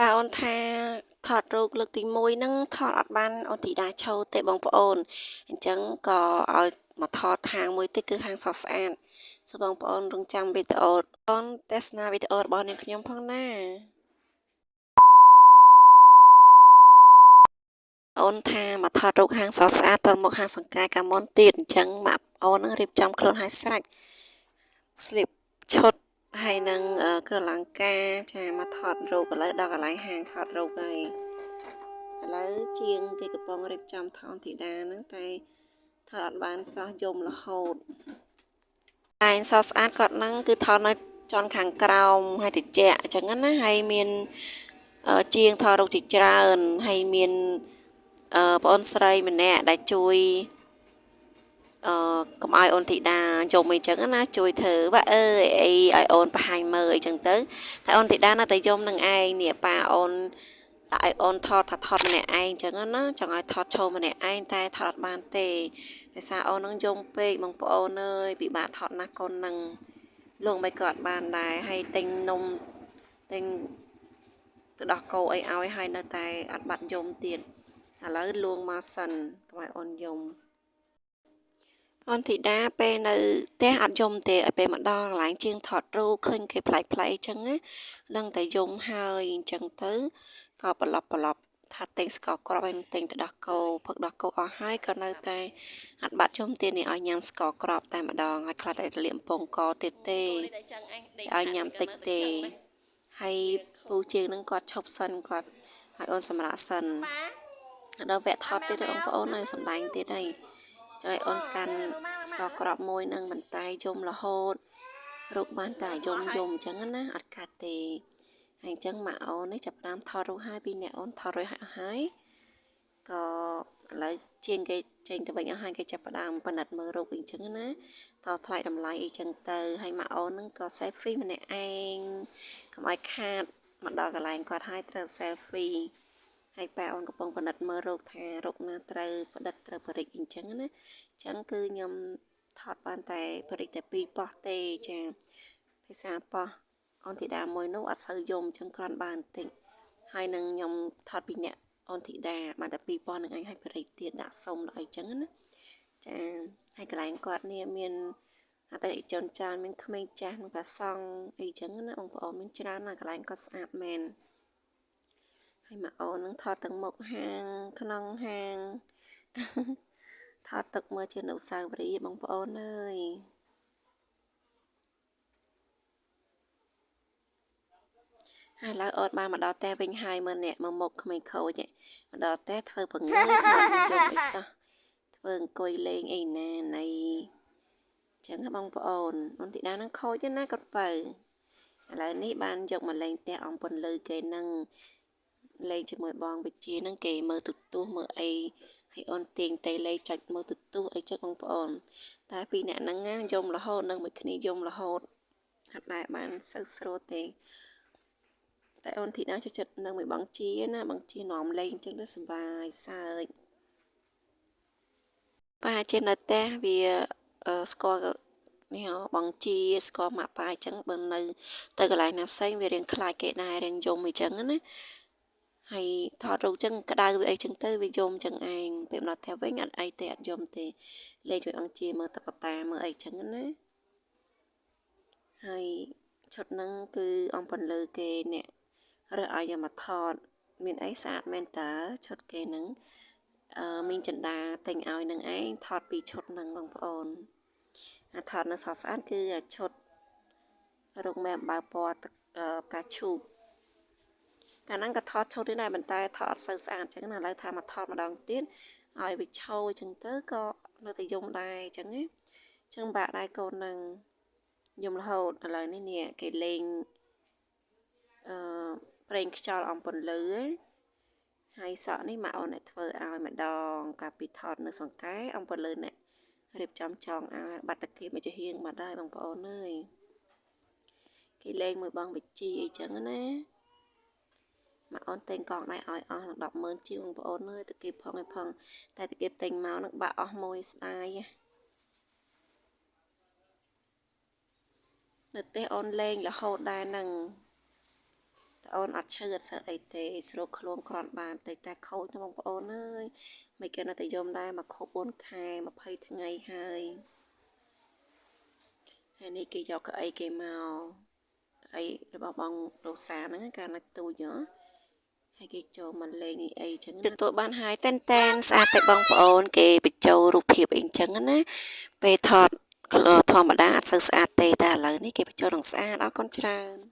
ប៉ាអូនថាថតរូបលើកទី1ហ្នឹងថតអត់បានអូនធីតាឈោទេបងប្អូនអញ្ចឹងក៏ឲ្យមកថតហាងមួយទៀតគឺហាងសស្អាតសូមបងប្អូនរងចាំវីដេអូអូនទស្សនាវីដេអូរបស់នាងខ្ញុំផងណាអូនថាមកថតរូបហាងសស្អាតតមកហាងសង្កែកាមុនទៀតអញ្ចឹងម៉ាក់អូននឹងរៀបចំខ្លួនឲ្យស្រេចស្លៀកឈុតហើយនឹងគ្រឿងអលង្ការចាមកថតរូបឥឡូវដល់កន្លែងហាងថតរូបហើយឥឡូវជាងគេកំពុងរៀបចំថនធីតាហ្នឹងតែថតអត់បានសោះយំរហូតតែសស្អាតគាត់ហ្នឹងគឺថតនៅជាន់ខាងក្រោមហើយតិចអញ្ចឹងណាហើយមានជាងថតរូបជាច្រើនហើយមានប្អូនស្រីម្នាក់ដែលជួយកុំឲ្យអូនធីតាយំអីចឹងណាជួយធ្វើបាអើយអីឲ្យអូនបង្ហាញមើលអីចឹងទៅតែអូនធីតានៅតែយំនឹងឯងនេះប៉ាអូនតែឲ្យអូនថតថាថតម្នាក់ឯងចឹងណាចង់ឲ្យថតឈោម្នាក់ឯងតែថតអត់បានទេដោយសារអូននឹងយំពេកបងប្អូនអើយពិបាកថតណាស់កូននឹងលោកមិនក៏អត់បានដែរហើយទិញនំទិញទៅដោះគោអីឲ្យហើយនៅតែអត់បាត់យំទៀតឥឡូវលួងមកសិនកុំឲ្យអូនយំអូនធីតាពេលនៅផ្ទះអត់យំទេឲ្យពេលមកដល់កន្លែងជាងថតរូបឃើញគេប្លែកប្លែកអញ្ចឹងណាដឹងតែយំហើយអញ្ចឹងទៅក៏ប្រឡប់ប្រឡប់ថាទិញស្ករគ្រាប់ហើយទិញទៅដោះគោផឹកដោះគោអស់ហើយក៏នៅតែអត់បាត់យំទៀតនេះឲ្យញ៉ាំស្ករគ្រាប់តែម្ដងហើយខ្លះតែលាមពងកទៀតទេឲ្យញ៉ាំតិចទេហើយពូជាងនឹងគាត់ឈប់សិនគាត់ឲ្យអូនសម្រាប់សិនដល់វគ្គថតទៀតបងប្អូនឲ្យសម្ដែងទៀតហើយចុយអូនកាន់ស្ករគ្រាប់មួយនឹងបន្តែយំរហូតរូបបានតែយំយំអញ្ចឹងណាអត់កាត់ទេហើយអញ្ចឹងម៉ាក់អូននេះចាប់ផ្ដើមថតរូបហើយពីអ្នកអូនថតរួចហើយក៏ឥឡូវជាងគេចេញទៅវិញអស់ហើយគេចាប់ផ្ដើមពិនិត្យមើលរូបអីចឹងណាតថ្លៃតម្លៃអីចឹងទៅហើយម៉ាក់អូននឹងក៏ selfie ម្នាក់ឯងកុំឲ្យខាតមកដល់កន្លែងគាត់ហើយត្រូវ selfie ហើយប៉ាអូនកំពុងពិនិត្យមើលរូបថារូបណាត្រូវផ្ដិតត្រូវបរិចអញ្ចឹងណាអញ្ចឹងគឺខ្ញុំថតបានតែបរិចតែ2ប៉ោះទេចាភាសាប៉ោះអូនធីតាមួយនោះអត់សូវយំអញ្ចឹងគ្រាន់បានបន្តិចហើយនឹងខ្ញុំថតពីអ្នកអូនធីតាបានតែ2ប៉ោះនឹងឯងឲ្យបរិចទៀតដាក់សុំដល់អីចឹងណាចាហើយកន្លែងគាត់នេះមានអតិថិជនច្រើនមានក្មេងចាស់និងព្រះសង្ឃអីចឹងណាបងប្អូនមានច្រើនណាស់កន្លែងគាត់ស្អាតមែនហើយម៉ាក់អូននឹងថតទាំងមុខហាងក្នុងហាងថតទឹកមើលជាអនុស្សាវរីយ៍បងប្អូនអើយហើយឡើយអូនបានមកដល់ផ្ទះវិញហើយមើលអ្នកមកមុខក្មេងខូចមកដល់ផ្ទះធ្វើពងើធ្វើអត់មានយំអីសោះធ្វើអង្គុយលេងអីណាណៃចឹងបងប្អូនអូនធីតានឹងខូចណាគាត់បើឥឡូវនេះបានយកមកលេងផ្ទះអំពន្លឺគេនឹងលេងជាមួយបងវិជានឹងគេមើលទូទស្សន៍មើលអីហើយអូនទាញតេលេចុចមើលទូទស្សន៍អីចឹងបងប្អូនតែពីរអ្នកហ្នឹងណាយំរហូតនៅមួយគ្នាយំរហូតអត់ដែលបានសូវស្រួលទេតែអូនធីតាចូលចិត្តនៅមួយបងជាណាបងជានាំលេងអញ្ចឹងទៅសប្បាយសើចប៉ាជានៅផ្ទះវាស្គាល់នេះបងជាស្គាល់ម៉ាក់ប៉ាអញ្ចឹងបើនៅទៅកន្លែងណាផ្សេងវារៀងខ្លាចគេដែររៀងយំអីចឹងណាហើយថតរូបចឹងក្តៅវាអីចឹងទៅវាយំចឹងឯងពេលមកដល់ផ្ទះវិញអត់អីទេអត់យំទេលេងជួយអង្គជាមើលតុក្កតាមើលអីចឹងណាហើយឈុតហ្នឹងគឺអំពន្លឺគេអ្នករើសឲ្យយកមកថតមានអីស្អាតមែនតើឈុតគេហ្នឹងមីងចិន្តាទិញឲ្យនឹងឯងថតពីឈុតហ្នឹងបងប្អូនអាថតនៅស្រស់ស្អាតគឺឈុតរូបមែបើពណ៌ទឹកផ្កាឈូកកាលហ្នឹងក៏ថតឈុតនេះដែរប៉ុន្តែថតអត់សូវស្អាតអញ្ចឹងណាឥឡូវថាមកថតម្ដងទៀតឲ្យវាឈោអញ្ចឹងទៅក៏នៅតែយំដែរអញ្ចឹងណាអញ្ចឹងបាក់ដែរកូននឹងយំរហូតឥឡូវនេះនេះគេលេងអឺប្រេងខ្យល់អំពន្លឺហើយសក់នេះម៉ាក់អូនអ្នកធ្វើឲ្យម្ដងកាលពីថតនៅសង្កែអំពន្លឺអ្នករៀបចំចងឲ្យបាត់តាគៀបមកជាហៀងបាត់ហើយបងប្អូនអើយគេលេងមួយបងវិជីអីចឹងណាម៉ាក់អូនទិញកងដៃឲ្យអស់នឹង100000ជាងបងប្អូនអើយតាគៀបផងឯផងតែតាគៀបទិញមកនឹងបាក់អស់មួយស្ដាយនៅផ្ទះអូនលេងរហូតដែរនឹងត ប្អូនអត់ឈឺអត់សើអីទេស្រួលខ្លួនគ្រាន់បានតិចតែខូចណាបងប្អូនអើយមិនគេនៅតែយំដែរមកខួប4ខែ20ថ្ងៃហើយហើយនេះគេយកកៅអីគេមកកៅអីរបស់បងរោសាហ្នឹងកាលនៅទូចហ៎ហើយគេចូលមកលេងនេះអីចឹងទទួលបានហើយតែនតែនស្អាតតែបងប្អូនគេបញ្ចូលរូបភាពអីចឹងណាពេលថតធម្មតាអត់សូវស្អាតទេតែឥឡូវនេះគេបញ្ចូលនឹងស្អាតអរគុណច្រើន។